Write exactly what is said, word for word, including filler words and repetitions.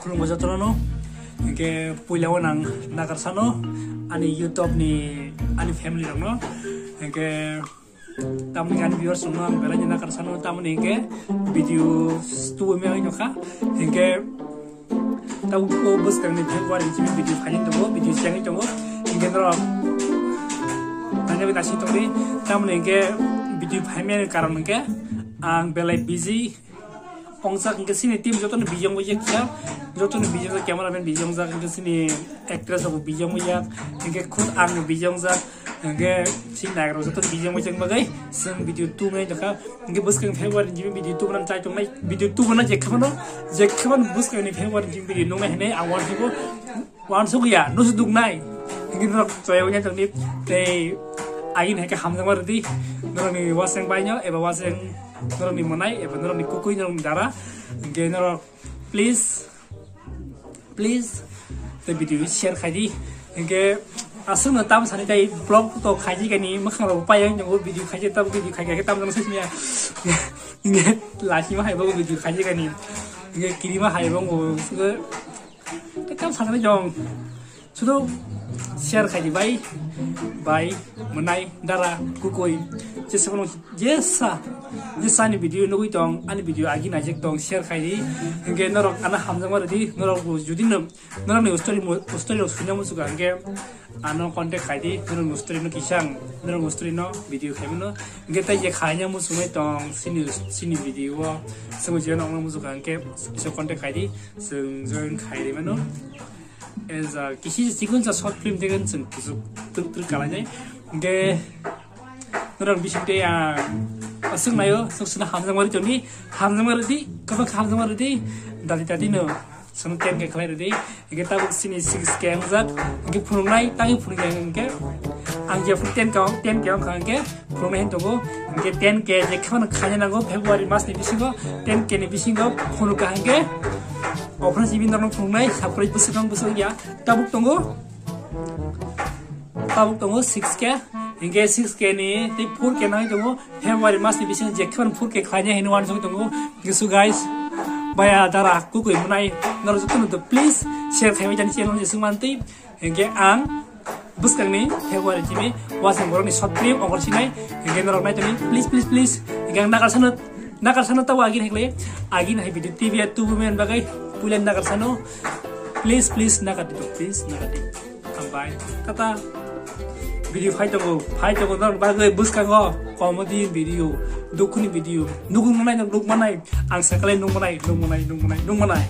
Khulumgo jotono, hingke puila o nang nakarsano, ani YouTube ni, ani family rokno, hingke tamni ani viewers rokno ang belai ni nakarsano, tamni hingke video tubu me nokha, hingke tabuk ko bwskang ni February ni video phai tongo, video chengwi tongo, hingke norok nangyawi nasi tongdi, tamni hingke video phaimani karon hingke ang belai busy. Ongjak hingke sini team jotono bijong bai jak, jotono bijong jak, cameraman bijong jak, hingke sini actress rok bijong bai jak, hingke khud ang bijong jak, hingke sini nairok jotono bijong bai jak bagwi chwng video tu mai tongkha. Hingke bwskang February ni video tu mana chai tongnai, video tu mana je khamano, je khamano bwskang ni February ni video nungnai hinwi ang wan hibo. Wansuk ya, nusu duknai. Hingke norok choya wngya tongdi. Tei agini hai khe hamjakma rwdi. Norokni waseng baino eba waseng norokni monai eba norokni kukui norokni dara. Hingke norok please, please tei video share khaidi. Hingke aswkno tam sani tei vlog to khaidi kani mwkhang rok pai ang tongo video khaidi tam video khaidi khe tam jang sismiya. Hingke lasima hai bo video khaidi kani. Hingke kirima hai bo. Tei tam sakni jong. Sudu share khaidi bai, bai, mwnai, dara, kukui. Jesa kono, jesa, jesa ani video nugui tong, ani video agi naijak tong, share khaidi. Hingke norok ano hamjakma rwdi, norok bo judi no, norok ni story mo, story rok suina musuka, hingke ano contact khaidi, norok ni story no kisang, norok ni story no video khaimano. Hingke tei je khaina musunai tong, sini, sini video o, sini je no musuka, hingke kisa contact khaidi. Chwng join khairi mano. As a kisi chikon sa short film tegen chwng kusuk tuk tuk kalainai. Hingke norok bising tei ang aswk nayo, sok suna hamjakma rwdi, hamjakma rwdi, kabak hamjakma rwdi, dati dati no sono ten K khlai rwdi. Hingke tabuk sini six K wngjak, hingke phunuknai, tangwi phunukya hingke ang je phun ten K, ten K wngkha hingke phunuknai hin tongo, hingke ten K je kheno khaina nango February mas ni bisingo, ten K ni bisingo phunukha hingke. Ophra simi norok phunuknai, subscribe bwswk ang bwswk ya. Tabuk tongo. Tabuk tongo six K. Hingke six K ni tei four K nai tongo. February mas ni bisingo je kheno four K khlaina hino wansuk tongo. Gisu guys. Baya dara kukui mwnai. Norok jotono to please share khaimai jani channel ni sungmantwi. Hingke ang bwskangni February chini wasang borokni short film ogor sinai. Hingke norok nai tongni please, please, please. Hingke ang nakarsano, nakarsano tabo agini hekle. Agini hai video T V ya tubu men bagai pulen nakarsano. Please, please, nakar di, please, nakar di. Hambai. Tata. Video phai tongo, phai tongo norok bagwi bwskango comedy video, dukhuni video. Nukung manai, nuk manai. Ang sakale nuk manai, nuk manai, nuk manai, nuk manai.